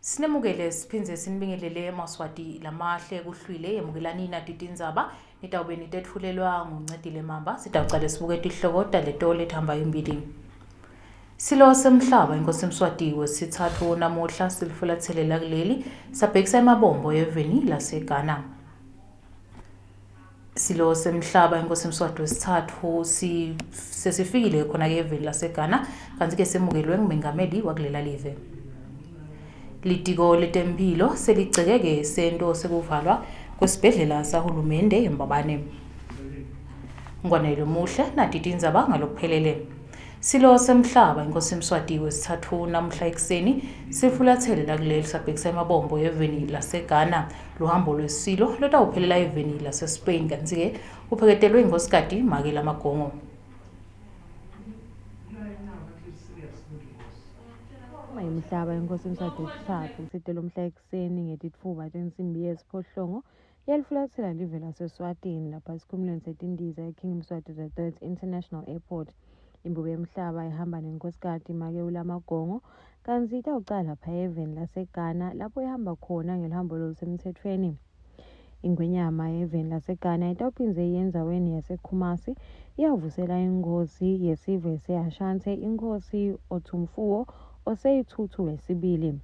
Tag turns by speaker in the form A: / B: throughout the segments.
A: Sinemukele siphindze sinibingelele Maswati lamahle kuhlwile yemukelani nati tindzaba nitawube nitetfulelwa nguNcedile Mamba. Sitawucale sibuke tihloko taleto letihamba embili. Silo semhlaba inkosi Mswati wesitsatfu namuhla silifulatsele kuleli sabhekisa emabombo eveni laseGhana. Silo semhlaba inkosi Mswati wesitsatfu sesifikile khona-ke eveni laseGhana kantsi-ke semukelwe ngumengameli wakulela live. Litiko letemphilo seligcekeke sento sekuvalwa kwesibhedlela sahulumende eMbabane. Ngwanelo Muhle nati tindzaba ngalokuphelele. Silo semhlaba inkosi Mswati wesitsatfu namuhla ekuseni sifulathele lakuleli sabhekisa emabombo eveni laseGhana. Luhambo lwesilo lutawuphelela eveni laseSpain kantsi-ke upheketelwe inkosikati Make Lamagongo.
B: Uma yemhlaba inkosi Mswati wesitsatfu kusite lomhla ekuseni ngetitfuba tensimbi yesiphohlongo yalifulathela live laseSwatini lapha esikhumulweni setindiza eKing Mswati III International Airport. Imbube yemhlaba ihamba nenkosikati Make uLamagongo kantsi itawucala lapha eveni laseGhana lapho ihamba khona ngeluhambo lolusemtsetfweni. Ingwenyama eveni laseGhana itawuphindze iye endzaweni yaseKumasi iyawuvusela inkhosi yesive se-Ashanti inkhosi Otumfuo Osei Tutu wesibili.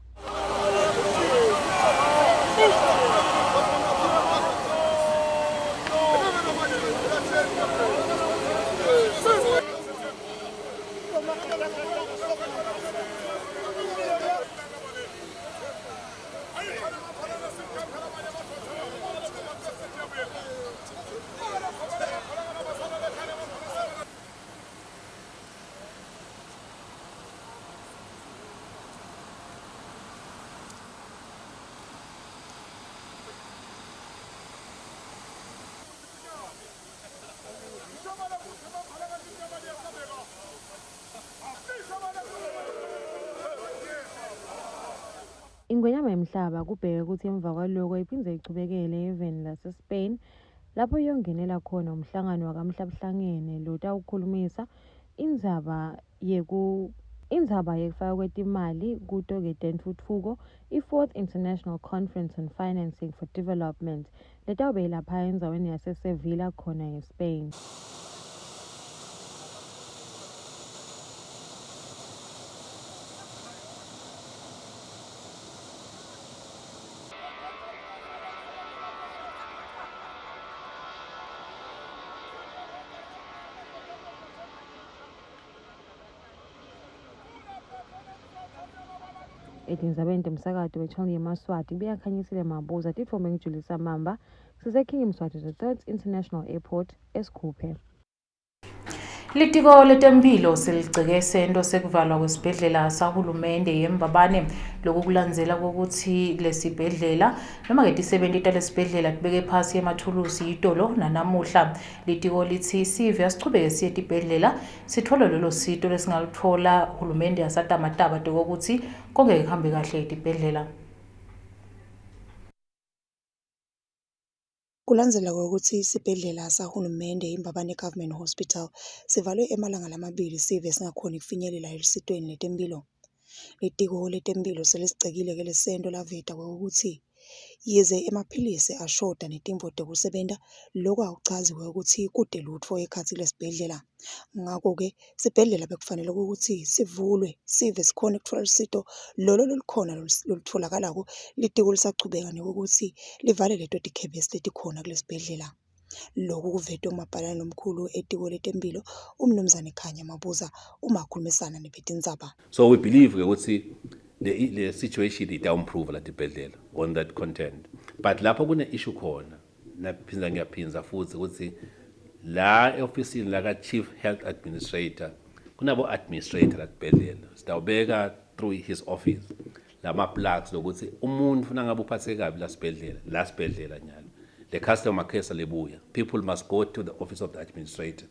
B: Ingwenyama yemhlaba kubheke ukuthi emva kwaloko iphindze ichubekele eveni laseSpain lapho iyongenela khona umhlangano wakamhlabuhlangene lotawukhulumisa indzaba yeku indzaba yekufakwa kwetimali kuto-ke tentfutfuko i-Fourth International Conference on Financing for Development letawube ilapha endzaweni yaseSevilla khona eSpain. Etindzabeni temsakato we-channel yemaSwati kubuya Mabuza titfombe ngijulisa Mamba siseKing Mswati the Third International Airport eSikhuphe.
A: Litiko letemphilo seligceke sento sekuvalwa kwesibhedlela sahulumende yeMbabane. Loku kulandzela kokuthi lesibhedlela noma-ke tisebenti talesibhedlela tibeke phasi emathulusi itolo nanamuhla. Litiko litsi sive asichubeke siye etibhedlela sithole lolo sito lesingalutfola hulumende asatamataba tokokuthi konke kuhambe kahle etibhedlela.
C: Kulandzela kwekutsi isibhedlela sahulumende iMbabane Government Hospital sivalwe emalanga lamabili sive singakhoni kufinyelela elusitweni letemphilo. Litiko letemphilo selisigcekile-ke lesento laveta kwekutsi yize emaphilisi ashoda netintfo tekusebenta, loku akuchazi kwekutsi kute lutfo ekhatsi kulesibhedlela. Ngako-ke sibhedlela bekufanele ukuthi sivulwe sive sikhone kutfola lusito lolo lolukhona lolutholakalako. Litiko lisachubeka nekukuthi livale leto tikhebesi letikhona kulesibhedlela. Loku kuvetwe ngumabhalane lomkhulu etiko letemphilo umnumzane Khanya Mabuza uma akhulumisana nebetindzaba.
D: So we believe ukuthi le situation ita-improve la tibhedlela on that content, but lapho kune issue khona naphinza ngiyaphinza futhi ukuthi la e-ofisini la ka-chief health administrator kunabo administrator la tibhedlela sitawubeka through his office lama plugs lokuthi umuntu nangabe uphatheke kabi la sibhedlela la sibhedlela nyalo le customer care salebuya, people must go to the office of the administrator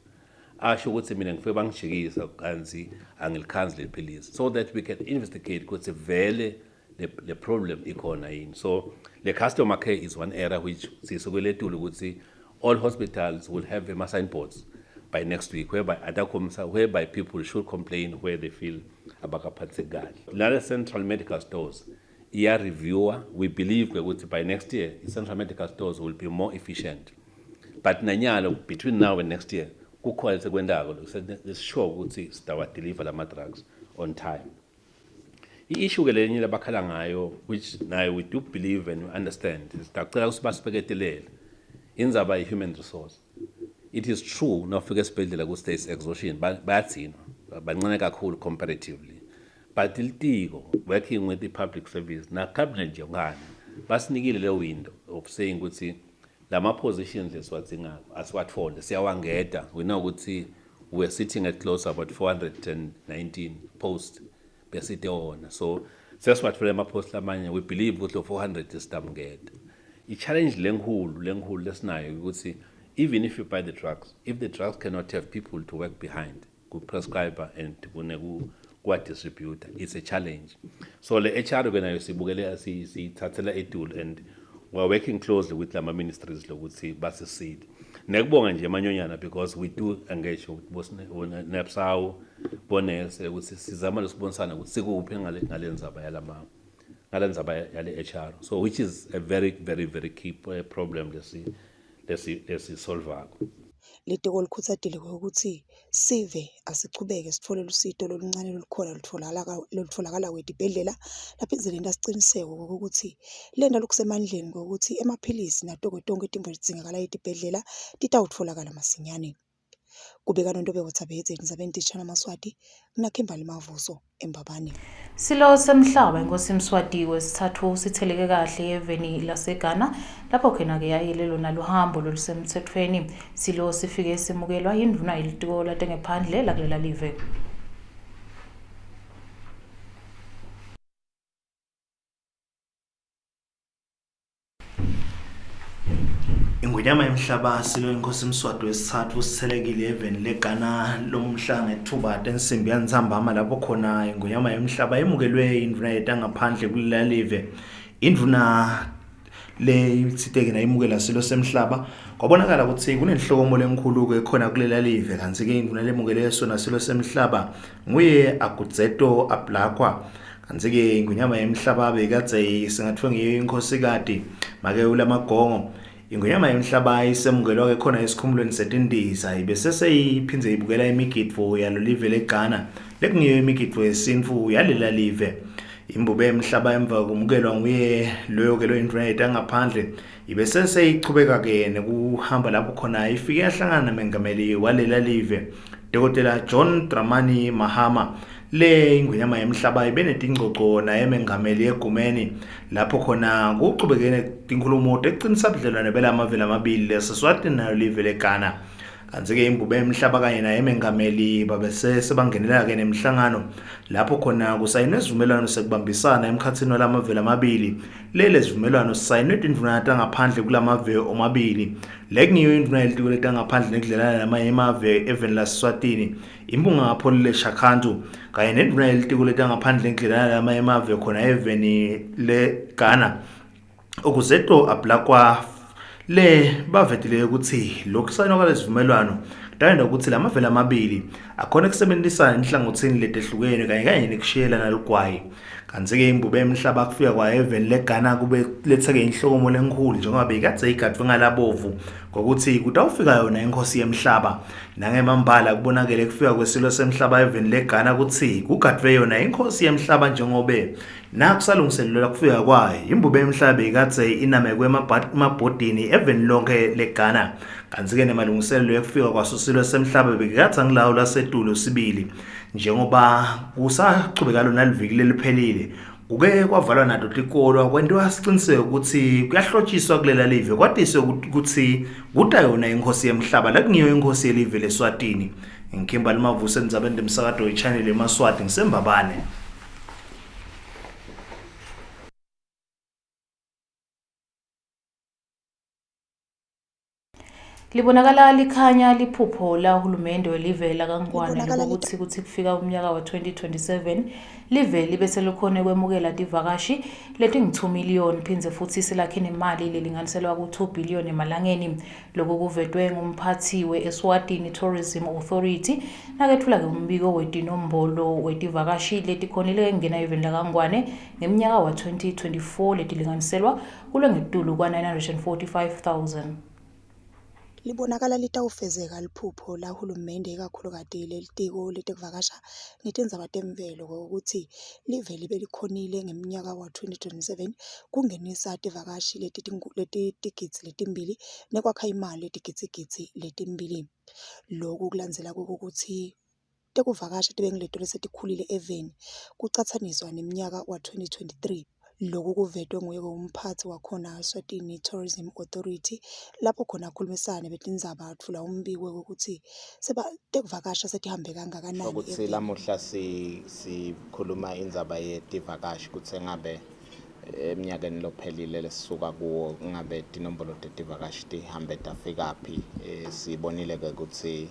D: asho ukuthi mina ngifike bangijikisa kanti angilikhanzi leliphilisi, so that we can investigate ukuthi vele le problem ikhona yini. So le customer care is one area which sisukeletulu ukuthi all hospitals will have ama signboards by next week whereby atakhomisa whereby people should complain where they feel abakaphatheki kahle. Lale central medical stores Iya reviewer, we believe ukuthi by next year i-Central Medical Stores will be more efficient. But nanyalo between now and next year kukhona lesekwentako lesisure ukuthi sitawa deliver lama drugs on time. I-issue ke lenye labakhala ngayo, which nayo we do believe and we understand, sitacela ukuthi basibeketelele indzaba ye-human resource. It is true, nawufika esibhedlela ku-state exhaustion, bayagcinwa bancane kakhulu comparatively, but litiko working with the public service na cabinet nje ngani basinikile le window of saying ukuthi lama positions lesiwadzingako asiwathole, siyawangeda. We know ukuthi we are sitting at close about 419 posts besite wona, so sesiwathole ama-post lamanye. We believe ukuthi lo 400 sitamngeda. I-challenge lenkhulu lenkhulu lesinayo ukuthi even if you buy the drugs, if the drugs cannot have people to work behind ku-prescriber and kuwa-distributor, it's a challenge. So le HR ke nayo sibukele, siyithathela etulu, and we are working closely with lama ministries lokuthi basiside. Nekubonga nje emanyonyana, because we do engage with NEPSAU, bonese, ukuthi sizama lesibonisana ukuthi sikuphi ngale ndzaba yalama ngale ndzaba yale HR, so which is a very very very key problem lesi lesisolvako.
C: Litiko likhutsatile ukuthi sive asichubeke sitfole lusito loluncane lolukhona lolutfolakala etibhedlela, laphindze lenta siciniseko ukuthi lenta lokusemandleni kwekutsi emaphilisi nato tonkhe tintfo letidzingakala etibhedlela titawutfolakala masinyane. Kubeka Nontobeko Thabethe etindzabeni teChannel Maswati, kunaKimberly Mavuso eMbabane.
A: Silo semhlaba inkosi Mswati wesithathu sitheleke kahle eveni laseGhana, lapho khona-ke yayile lona luhambo lolusemthethweni. Silo sifike semukelwa yindvuna yelitiko latengephandle lakulela live.
E: Ingwenyama yemhlaba silo inkosi Mswati wesithathu sithelekile eveni leGhana lomhla ngethuba tensimbi yantsambama, lapho khona ingwenyama yemhlaba yemukelwe indvuna yetangaphandle kulela live. Indvuna le itsite-ke nayimukela silo semhlaba, kwabonakala ukuthi kunenhlokomo lenkhulu-ke khona kulela live. Kantsi-ke indvuna lemukele sona silo semhlaba nguye Agudzeto Ablakwa. Kantsi-ke ingwenyama yemhlaba bekadze singathiwa ngiyo inkhosikati make ulamagongo. Ingwenyama yemhlaba isemukelwa-ke khona esikhumulweni setindiza, ibese seyiphindze ibukela imigidvo yalo live leGhana, lekungiyo imigidvo yesintfu yalela live. Imbube yemhlaba emva kumukelwa nguye loyo-ke loyindvuna yetangaphandle, ibese seyichubeka-ke nekuhamba lapho khona ifike yahlangana namengameli walela live Dr. John Dramani Mahama. Le ingwenyama yemhlaba ibe netingcoco naye mengameli egumeni, lapho khona kuchubekene tinkhulumo tekucinisa budlelwane belamave lamabili leSeswatini nayo live leGhana. Kantsi-ke imbube yemhlaba kanye naye mengameli babese sebangenela-ke nemhlangano lapho khona kusayinwe isivumelwano sekubambisana emkhatsini walamave lamabili. Lele sivumelwano sisayinwe tindvuna tangaphandle kulamave omabili, lekungiyo indvuna yelitiko letangaphandle nekudlelana namanye emave eveni laseSwatini, Impunga Pholile Shakhantu, kanye nendvuna yelitiko letangaphandle nekudlelana namanye emave khona eveni leGhana, Okuzeto Ablakwa. Le bavetile ukuthi lokhu kusayinwa kwalesivumelwano kutawenta ukuthi lamave lamabili akhona kusebenzisana enhlangothini letehlukene kanye kanye nekushiyelana lugwayi. Kantsi-ke imbube yemhlaba kufika kwayo eveni leGhana kube letheke inhlokomo lenkhulu, njengoba beyikadze igadvwe ngalabovu ngokuthi kutawufika yona inkosi yemhlaba. Nangemambala kubonakele kufika kwesilo semhlaba eveni leGhana kutsi kugadvwe yona inkosi yemhlaba, njengobe nakusalungiselelwa kufika kwayo imbube yemhlaba beyikadze inamekwe emabhodini eveni lonke leGhana. Kantsi-ke nemalungiselelo ekufika kwaso silo semhlaba bekikadze angilawo lasetulu sibili, njengoba kusachubeka lona liviki leliphelile kuke kwavalwa nato tikolwa, kwentiwa siciniseko ukuthi kuyahlotshiswa kulela live, kwatiswe ukuthi kuta yona inkosi yemhlaba, lekungiyo inkosi yelive leSwatini. Ngikhimba Mavuso endzabeni temsakato we-channel yeMaswati, ngisembabane.
A: Libonakala likhanya liphupho lahulumende welive lakaNgwane
C: Libonakala
A: lokuthi kuthi kufika umnyaka wa-2027 live libe selikhone kwemukela tivakashi letingu-2 million phindze futhi selakhe nemali lelinganiselwa ku-2 billion emalangeni. Lokhu kuvetwe ngumphathi we-Eswatini Tourism Authority naketfula-ke umbiko wetinombolo wetivakashi letikhonile kungena eveni lakaNgwane ngemnyaka wa-2024 letilinganiselwa kulengetulu kwa-945 000.
C: Libonakala litawufezeka liphupho lahulumende ikakhulukati lelitiko letekuvakasha netindzaba temvelo ukuthi live libe likhonile ngemnyaka wa-2027 kungenisa tivakashi letitigidzi letimbili nekwakha imali letigidzigidzi letimbili. Loku kulandzela kokuthi tekuvakasha tibe nguleto lesetikhulile eveni kucatsaniswa neminyaka wa-2023. Loku kuvetwe nguye umphathi wakhona Eswatini Tourism Authority lapho khona akhulumisana betindzaba atfula umbiko wekuthi tekuvakasha setihambe kangakanani
F: Ukuthi
C: eveni.
F: Lamuhla sikhuluma indzaba yetivakashi kutsi ngabe eminyakeni lophelile lesisuka kuwo ngabe tinombolo tetivakashi tihambe tafikaphi. Sibonile ke kutsi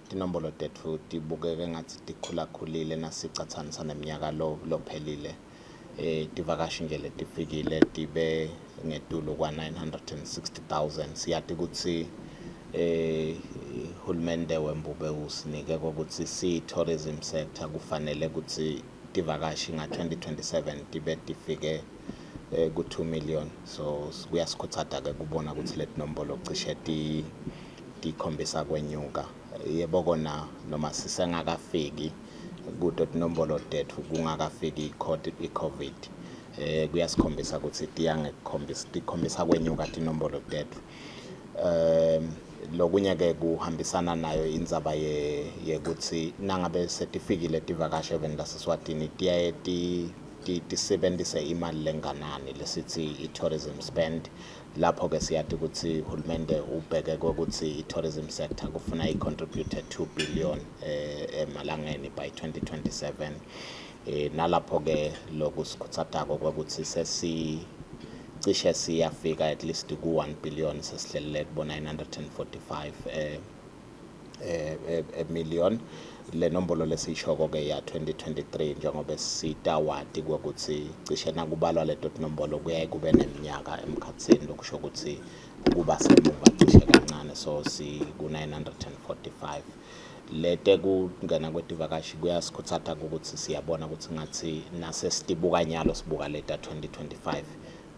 F: tinombolo tetfu tibukeke ngathi tikhulakhulile nasicatsanisa neminyaka lophelile. Tivakashi nje letifikile tibe ngetulu kwa 960,000. Siyati kutsi hulumende wembube usinike ukuthi si tourism sector kufanele kutsi tivakashi nga 2027 tibe tifike ku 2 million, so kuyasikhutsata ke kubona ukuthi letinombolo cishe tikhombisa kwenyuka. Yebo kona noma sisengakafiki kuto tinombolo tetfu kungakafiki i-COVID, kuyasikhombisa ukuthi tiya ngekukhombisa tikhombisa kwenyuka tinombolo tetfu. Lokunye ke kuhambisana nayo indzaba yekuthi nangabe setifikile tivakashi eveni laseSwatini tiyaye tisebentise imali lenganani, lesithi i-tourism spend. Lapho ke siyati ukuthi hulumende ubheke ukuthi i-tourism sector kufuna i-contribute 2 billion emalangeni by 2027. Nalapho ke lokusikhutsatako kwekuthi sesi cishe siyafika at least ku 1 billion, sesihlelele kubo 945 million. Le nombolo lesiyishoko ke ya 2023, njengoba sitawati kwekuthi cishe nakubalwa leto tinombolo kuyaye kube neminyaka emkhatsini, lokusho ukuthi kuba semuva cishe kancane, so si ku 945. Lete kungena kwetivakashi kuyasikhutsata ukuthi siyabona ukuthi ngathi nase sitibuka nyalo sibuka leta 2025,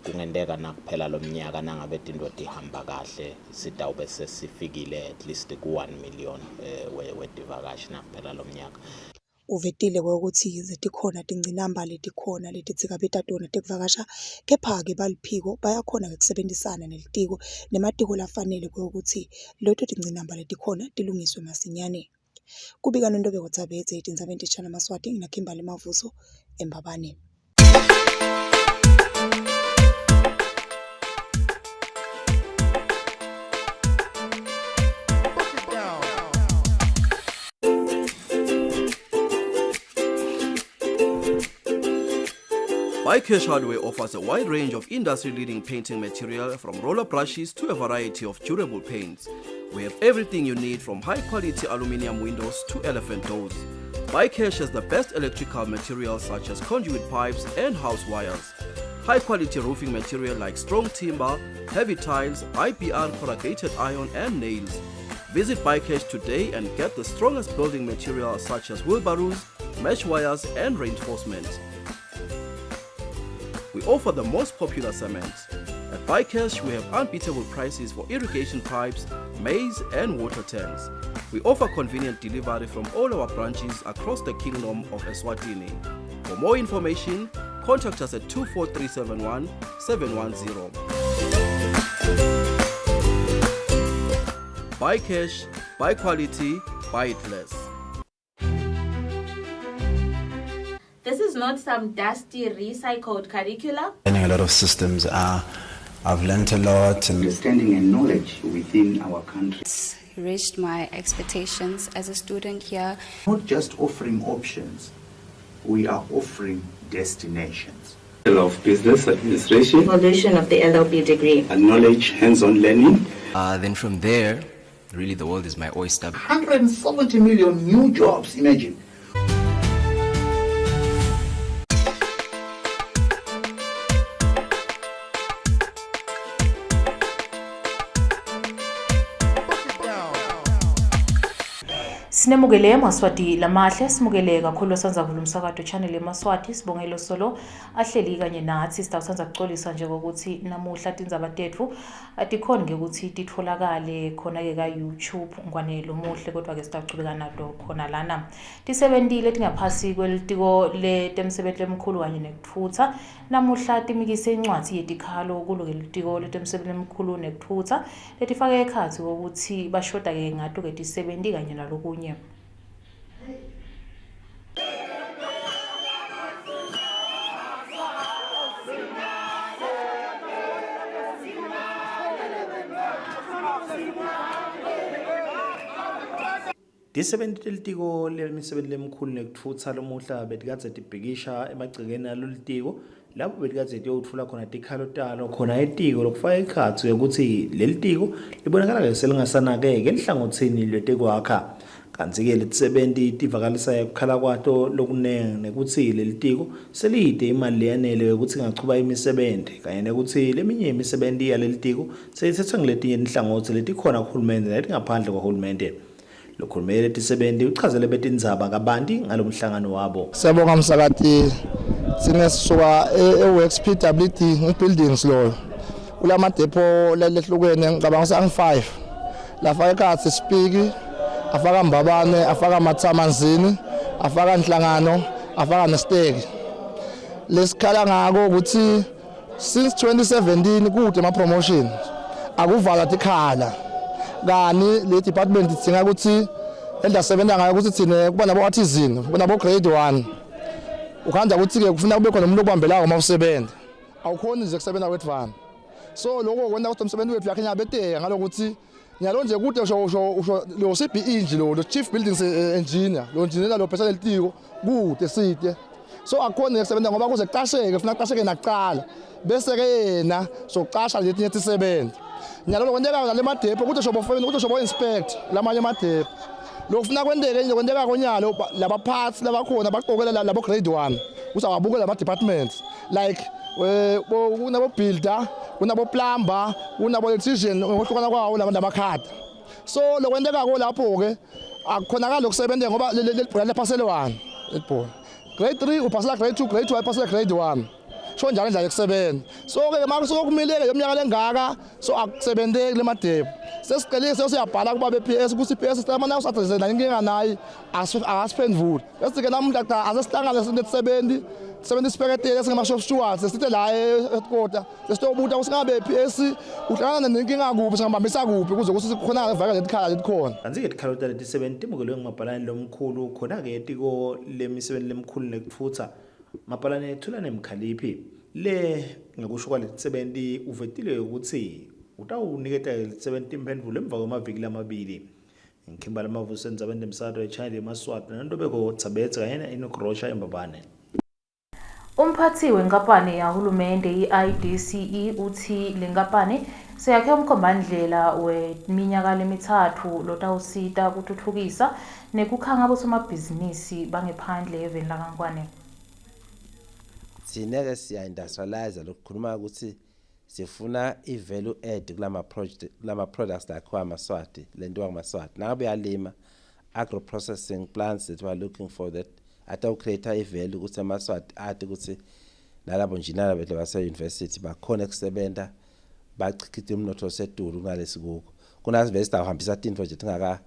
F: kungenteka nakuphela lomnyaka nangabe tinto tihamba kahle sitawube sesifikile at least ku 1 million wetivakashi nakuphela lomnyaka.
C: Uvetile ukuthi zetikhona tingcinamba letikhona letitsikabita tona tekuvakasha, kepha-ke baliphiko bayakhona-ke kusebenzisana nelitiko nematiko lafanele ukuthi leto tingcinamba letikhona tilungiswe masinyane. Kubika Nontobeko Tsabedze etindzabeni teChannel Maswati, nginaKimberly Mavuso eMbabane.
G: Bycash Hardware offers a wide range of industry-leading painting material, from roller brushes to a variety of durable paints. We have everything you need, from high-quality aluminium windows to elephant doors. Bycash has the best electrical materials such as conduit pipes and house wires. High-quality roofing material like strong timber, heavy tiles, IPR corrugated iron and nails. Visit Bycash today and get the strongest building material such as wheelbarrows, mesh wires and reinforcement. We offer the most popular cement. At Bycash, we have unbeatable prices for irrigation pipes, maize and water tanks. We offer convenient delivery from all our branches across the Kingdom of Eswatini. For more information, contact us at 24371 710. Buy cash, buy quality, buy it less.
H: This is not some dusty recycled curricula.
I: Learning a lot of systems. I've learned a lot. And
J: understanding and knowledge within our country.
K: Reached my expectations as a student here.
J: Not just offering options, we are offering destinations.
L: Of business administration,
M: Evolution of the LLB degree.
L: And knowledge, hands-on learning.
N: Then from there,
L: Really, the world is my oyster.
M: 170 million new jobs, imagine.
A: Sinemukele emaswati lamahle simukele kakhulu osandza kuvula umsakato channel emaswati sibongelo solo ahleli kanye nathi sitawutsandza kucolisa nje kokuthi namuhla tindzaba tetfu atikhoni ngekuthi titfolakale khona-ke ka-youtube ngwane lomuhle kodwa-ke sitawuchubeka nato khona lana tisebentile tingaphasi kwelitiko letemsebenti lemkhulu kanye nekutfutsa namuhla timikise incwadzi yetikhalo kulo-ke litiko letemsebenti lemkhulu nekutfutsa letifake ekhatsi kokuthi bashoda-ke ngato-ke tisebenti kanye nalokunye.
E: Tisebenti telitiko lemisebenti lemikhulu nekutfutsa lomuhla betikadze tibhikisha emagcekeni alolitiko lapho betikadze tiyowutfula khona tikhalo talo khona etiko lokufaka ekhatsi kwekutsi lelitiko libonakala-ke selingasanakeke elihlangotsini lwetekwakha kantsi-ke letisebenti tivakalisa kukhala kwato lokunengi nekutsi lelitiko seliyide imali leyanele yokuthi ingachuba imisebenti kanye nekutsi leminye imisebenti yalelitiko seyitsetswe nguletinye tinhlangotsi letikhona kuhulumende naletingaphandle kwahulumende. Lokhulumele letisebenti uchazele betindzaba kabanti ngalomhlangano wabo.
N: Siyabonga msakati sine sisuka e-Works PWD ngi-buildings loyo kulama depot lehlukene ngicabanga ukuthi angi-5 lafaka ekhatsi Sipiki afaka Mbabane afaka Mathamanzini afaka Nhlangano afaka nesiteki lesikhala ngako ukuthi since 2017 kude ama promotion akuvala tikhala kani le department idzinga ukuthi endla sebenza ngayo ukuthi thina kuba nabo artisan kuba nabo grade 1 ukhanda ukuthi ke kufuna kube khona umuntu okubambelako uma usebenza awukhoni nje kusebenza wedvana so lokho kwenta ukuthi umsebenzi wethu yakhe nyabeteka ngalokuthi nyalo nje kude usho usho usho lo CBE nje lo chief building eh, engineer lo engineer lo phesha lelitiko kude side so akukhona kusebenza ngoba kuze kuqasheke funa kuqasheke nakuqala bese ke yena soqasha letinye tisebenzi nyalo lokwenteka nale madepo kuthi shobo kuthi shobo inspect lamanye amadepo lokufuna kwenteke nje kwenteka konyalo labaphathi labakhona baqokela labo grade 1 ukuthi awabuke lama departments like eh, kunabo builder kunabo plumber kunabo electrician ngokuhlukana kwawo lamakhadi so lokwentekako lapho ke akukhonakala ukusebenza ngoba leli bhola lephasele 1 leli bhola grade 3 uphasela grade 2 grade 2 ayiphasela grade 1 sho njalo indlela yokusebenza so ke uma kusuke kumileke yomnyaka lengaka so akusebenteki le madepo sesicelile sesiyabhala kuba be-PS ukuthi i-PS sicela mana usadrese nayo inkinga nayi akasiphendvuli bese-ke namuhla cha asesihlangane sinetisebenzi sebenza isibeketele singama-shop stewards sesithe la eheadquarter sesitobuta ukuthi ngabe i-PS uhlangana nenkinga kuphi singabambisa kuphi ukuze ukuthi sikhonakale vaka letikhala letikhona
E: Kanti-ke tikhalo taletisebenti timukelwe ngumabhalane lomkhulu khona-ke etiko lemisebenti lemkhulu nekutfutsa Mabhalane Thulane Mkhaliphi le ngekusho kwaletisebenti uvetile ukuthi utawuniketa letisebenti imphendvulo emva kwemaviki lamabili. Ngikhimba lamavuso endzabeni temsakato ye-Channel yeMaswati noNtobeko Tsabetse kanye na-Enoch Rocha eMbabane.
A: Umphathi wenkampani yahulumende i-IDCE uthi le nkampani seyakhe umkhombandlela weminyaka lemithathu lotawusita kuthuthukisa nekukhanga bosomabhizinisi bangephandle eveni lakaNgwane.
O: Thina-ke siya-industrialize lokukhuluma ukuthi sifuna i-value add kulama project kulama products lakhiwa amaSwati lentiwa ngamaSwati nangabe uyalima agro processing plants that we are looking for that atawucreate i-value ukuthi amaSwati ati ukuthi nalabo njinala bethu base-university bakhona kusebenta bachikhitha umnotho osetulu kunalesikuko kunasivele sitawuhambisa tintfo nje tingaka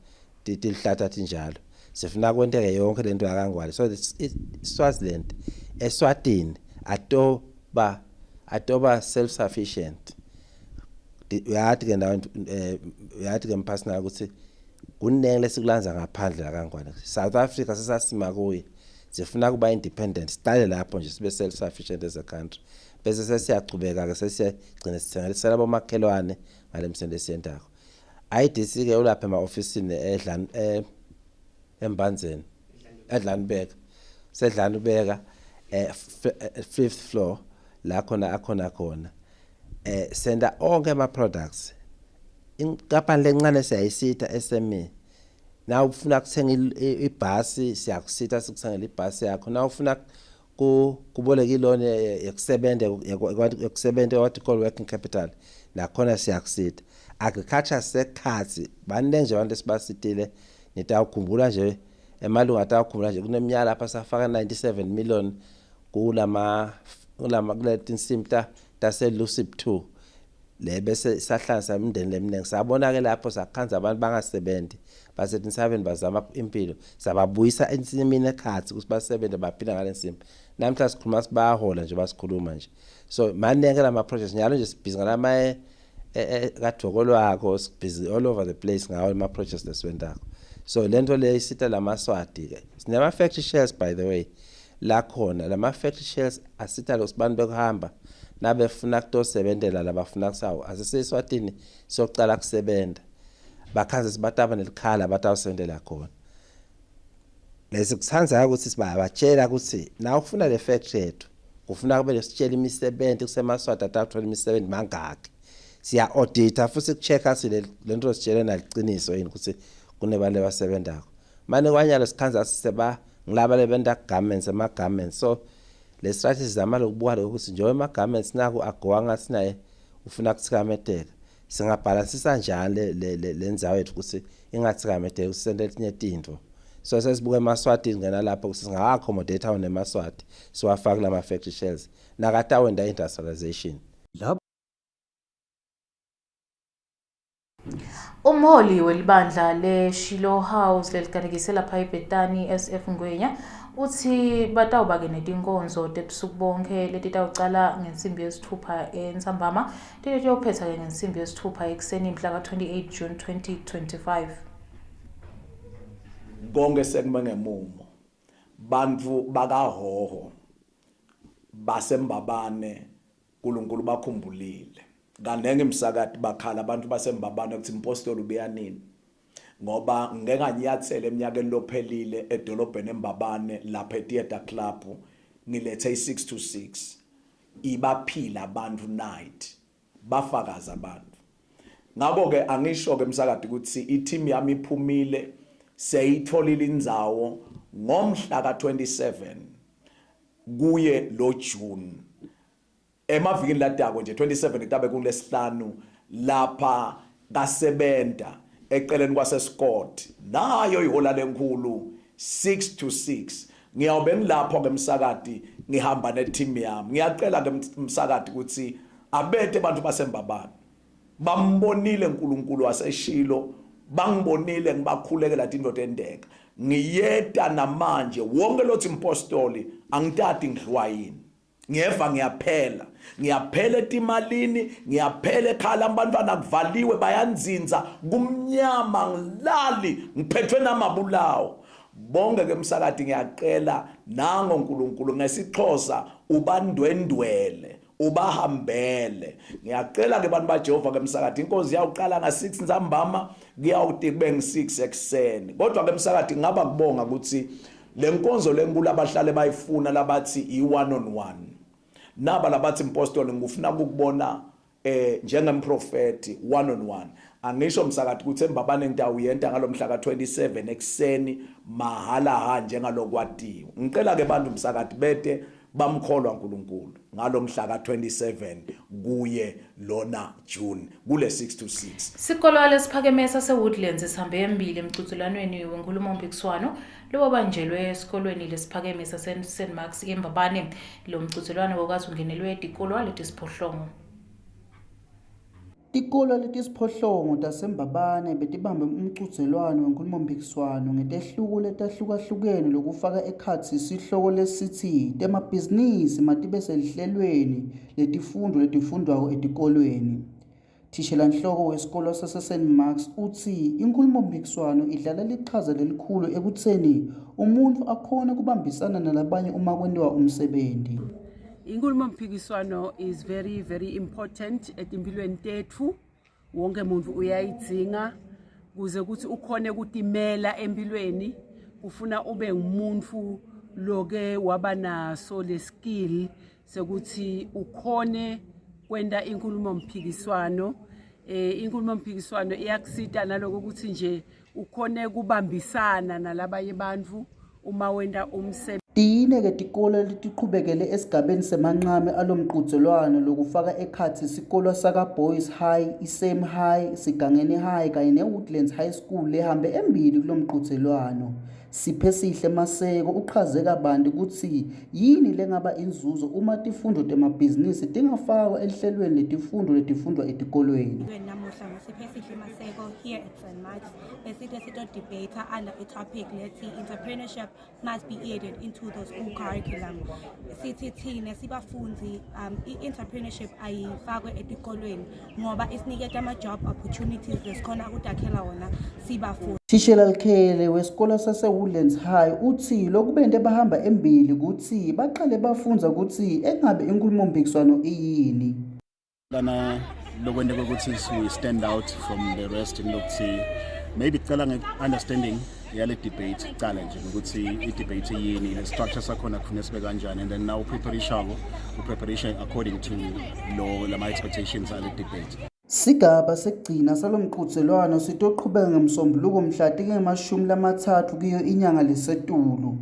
O: tilihlata tinjalo sifuna kwenteke yonke lento yakangwane so Swaziland eSwatini atoba atoba self sufficient uyati ke nawe eh, uyati ke mphasi nawe ukuthi kuningi lesikulanza ngaphandle la kangwane South Africa sesasima kuye sifuna kuba independent siqale lapho nje sibe self sufficient as a country bese sesiyachubeka ke sesiyagcina sithengelisela bomakhelwane ngale msebenzi esiyentako IDC ke ulapha ema-ofisini edlan eh, embanzeni edlanibeka sedlanibeka eh, eh, fifth floor la khona akhona khona eh senda onke ama products Inkampani lencane siyayisita SME. Na ufuna kuthenga ibhasi siyakusita sikuthengela ibhasi yakho. Na ufuna kuboleka iloni yokusebenza yokusebenza what you call working capital nakhona siyakusita. Agriculture sekhathi banele nje abantu esibasitile nitawukhumbula nje emalungu atawukhumbula nje kuneminyaka lapha safaka 97 million kulama kulama kuletinsimbi tase Lusip 2 le bese sahlanganisa imindeni leminingi sabona ke lapho sakhanza abantu bangasebenzi basetintsabeni bazama impilo sababuyisa ensimini ekhathi ukuthi basebenze baphila ngale nsimbi namhla sikhuluma sibahola nje basikhuluma nje so maningi lama projects nyalo nje sibhizi ngalama e, e, e, kaDvokolwako sibhizi all over the place ngawo ama projects lesiwentako so lento le isita lamaswati ke sinema factory shares by the way la khona lama factory shares asita lo sibantu bekuhamba nabefuna kutosebentela labafuna kusawo asiseswatini siyocala kusebenza bakhaze sibataba nelikhala batawusebentela khona lesikuthandayo ukuthi sibabatshela ukuthi na ufuna le factory yethu ufuna kube lesitshela imisebenzi kusemaswati atathola imisebenzi mangaki siya audita futhi kuchecka sile lento sitshele naliqiniso yini ukuthi kunebantu abasebenzako mane kwanyalo sikhanza siseba ngilaba lebenta garments ama garments so le strategy zama lokubuka lokuthi njengoba ama garments naku agowa ngathi naye ufuna kuthikameteka singabhalansisa njani le ndzawo yethu ukuthi ingathikameteki usente etinye tintfo so sesibuka emaswati ngena lapho ukuthi singa-accommodate awo nemaswati siwafake kulama-factory shells nakatawenta industrialization.
A: Umholi welibandla le-Shiloh House leliganekise lapha eBhetani SF Ngwenya uthi batawuba-ke netinkonzo tebusuku bonke letitawucala ngensimbi yesithupha entsambama tite tiyophetha-ke ngensimbi yesithupha ekuseni mhla ka-28 June 2025.
L: Konke sekume ngemumo. Bantfu bakaHhohho baseMbabane Nkulunkulu bakhumbulile. Kanengi msakati bakhala abantu baseMbabane ukuthi impostoli ubuya nini. Ngoba ngike nganyathela eminyakeni lophelile edolobheni eMbabane lapha eTheatre Club ngilethe i-6 to 6 ibaphila abantu night bafakaza abantu. Ngakho-ke angisho-ke msakade ukuthi i-team yami iphumile seyitholile indzawo ngomhla ka-27 kuye lo June emavikini ladako nje 27 kutabe kulesihlanu lapha kasebenta eceleni kwaseScott nayo ihola lenkulu 6 to 6 ngiyawube ngilapho ke msakati ngihamba neteam yami ngiyacela ke msakati ukuthi abete abantu basembabane bambonile uNkulunkulu waseshilo bangibonile ngibakhulekela indoda endeka ngiyeta namanje wonke lothi impostoli angitati ngidliwa yini ngiyeva ngiyaphela ngiyaphela etimalini ngiyaphela ekhaya lami bantwana kuvaliwe bayanzinza kumnyama ngilali ngiphethwe namabulawo bonke ke msakade ngiyacela nango uNkulunkulu ngesixhosa ubandwendwele ubahambele ngiyacela ke bantu baJehova ke msakade inkonzo iyawuqala nga6 ntsambama kuyawuti kube ngi6 ekuseni kodwa ke msakade ngaba kubonga ukuthi le nkonzo lenkulu abahlale bayifuna labathi i-one on one naba labathi mpostoli ngifuna ukukubona eh njengemprofeti one on one angisho msakade ukuthi embabane ngitawuyenta ngalomhla ka-27 ekuseni mahala ha njengalokwatiwe ngicela ke bantu msakade bete bamkholwa uNkulunkulu ngalomhla ka-27 kuye lona June kule 6 to 6
A: Sikolo lesiphakeme saseWoodlands sihambe embili emcudzelwanweni wenkhulumompikiswano lowabanjelwe esikolweni lesiphakeme sase-St Marks eMbabane. Lo mcudzelwano wokwazi ungenelwe tikolwa letisiphohlongo.
P: Tikolwa letisiphohlongo taseMbabane betibambe umcudzelwano wenkhulumomphikiswano ngetehluko letahlukahlukene lokufaka ekhatsi sihloko lesitsi temabhizinisi matibe seluhlelweni letifundvo letifundvwako etikolweni. Thishelanhloko wesikolo sase-St Marks utsi inkhulumomphikiswano idlala lichaza lelikhulu ekutseni umuntfu akhone kubambisana nalabanye uma kwentiwa umsebenti.
Q: Inkhulumomphikiswano is very very important etimpilweni tetfu. Wonke umuntu uyayidzinga kuze ukuthi ukhone ukutimela empilweni kufuna ube ngumuntu loke waba naso le skill sekuthi ukhone kwenta inkhulumo mphikiswano. Inkulumo mphikiswano iyakusita naloko ukuthi nje ukhone kubambisana nalabanye bantfu uma wenta umsebenzi.
P: Tine-ke tikolo letiqhubekele esigabeni semanqame alomqudzelwano lokufaka ekhatsi sikolo saka-Boys High, iSame High, Sigangeni High kanye ne-Woodlands High School lehambe embili kulomqudzelwano. Siphesihle Maseko uchaze kabanti kutsi yini lengaba inzuzo uma tifundvo temabhizinisi tingafakwa eluhlelweni letifundvo letifundvwa etikolweni.
R: Namuhla nguSiphesihle Maseko here at St. Mark's besite sito-debate under a topic lethi entrepreneurship must be added into the school curriculum. Sithi thina sibafundzi i-entrepreneurship ayifakwe etikolweni ngoba isiniketa ama-job opportunities lesikhona ukutakhela wona sibafundi.
P: Thishela Lukhele wesikolo sase-Woodlands High utsi lokubente bahamba embili kutsi baqale bafundza kutsi engabe inkhulumomphikiswano iyini.
S: Lana lokwenteka ukuthi we stand out from the rest lokuthi maybe kucala nge-understanding yale debate, kucala nje ukuthi i-debate yini, le structure sakhona kufanele sibe kanjani, and then now upreparishako upreparation according to lo lama expectations ale debate.
P: Sigaba sekugcina salomqudzelwano sitoqhubeka ngemsombuluko mhla tinge-30 kuyo inyanga lesetulu.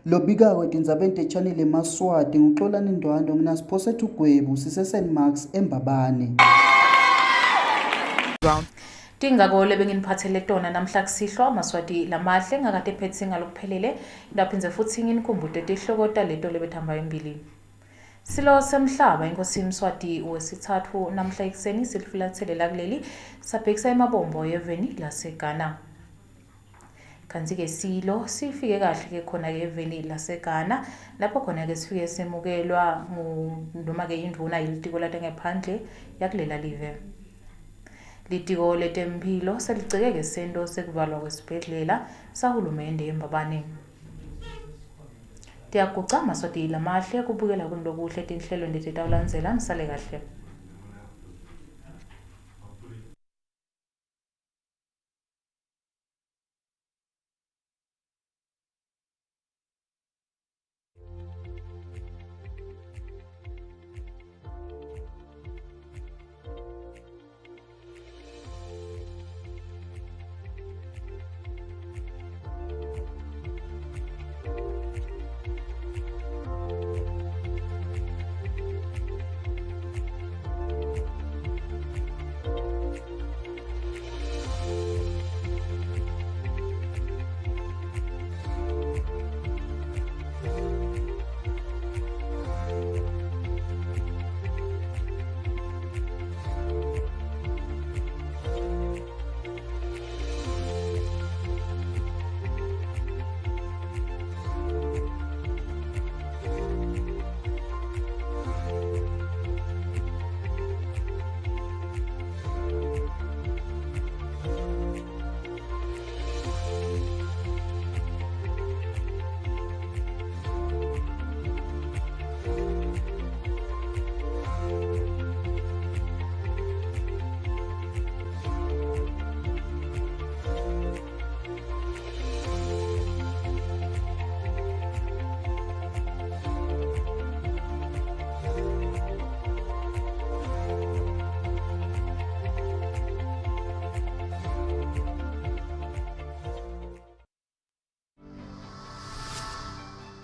P: Lobikako etindzabeni te-Channel eMaswati nguXolani Ndwandwe, nginasiphosethu Gwebu sise-St Marks eMbabane.
A: Tingako lebenginiphathele tona namhla kusihlwa, Maswati lamahle, ngakade phetsi ngalokuphelele. Ndaphindze futhi nginikhumbute tihloko taleto lebethamba embili. Silo semhlaba inkosi Mswati wesithathu namhla ekuseni silifulathele lakuleli sabhekisa emabombo eveni laseGhana. Kanti-ke silo sifike kahle-ke khona-ke eveni laseGhana lapho khona-ke sifike semukelwa noma-ke indvuna yelitiko latangephandle yakulela live. Litiko letemphilo selicekeke sento sekuvalwa kwesibhedlela sahulumende eMbabane. Tiyaguca, Maswati lamahle, kubukela kwenu lokuhle tinhlelo letitawulandzela. Nisale kahle.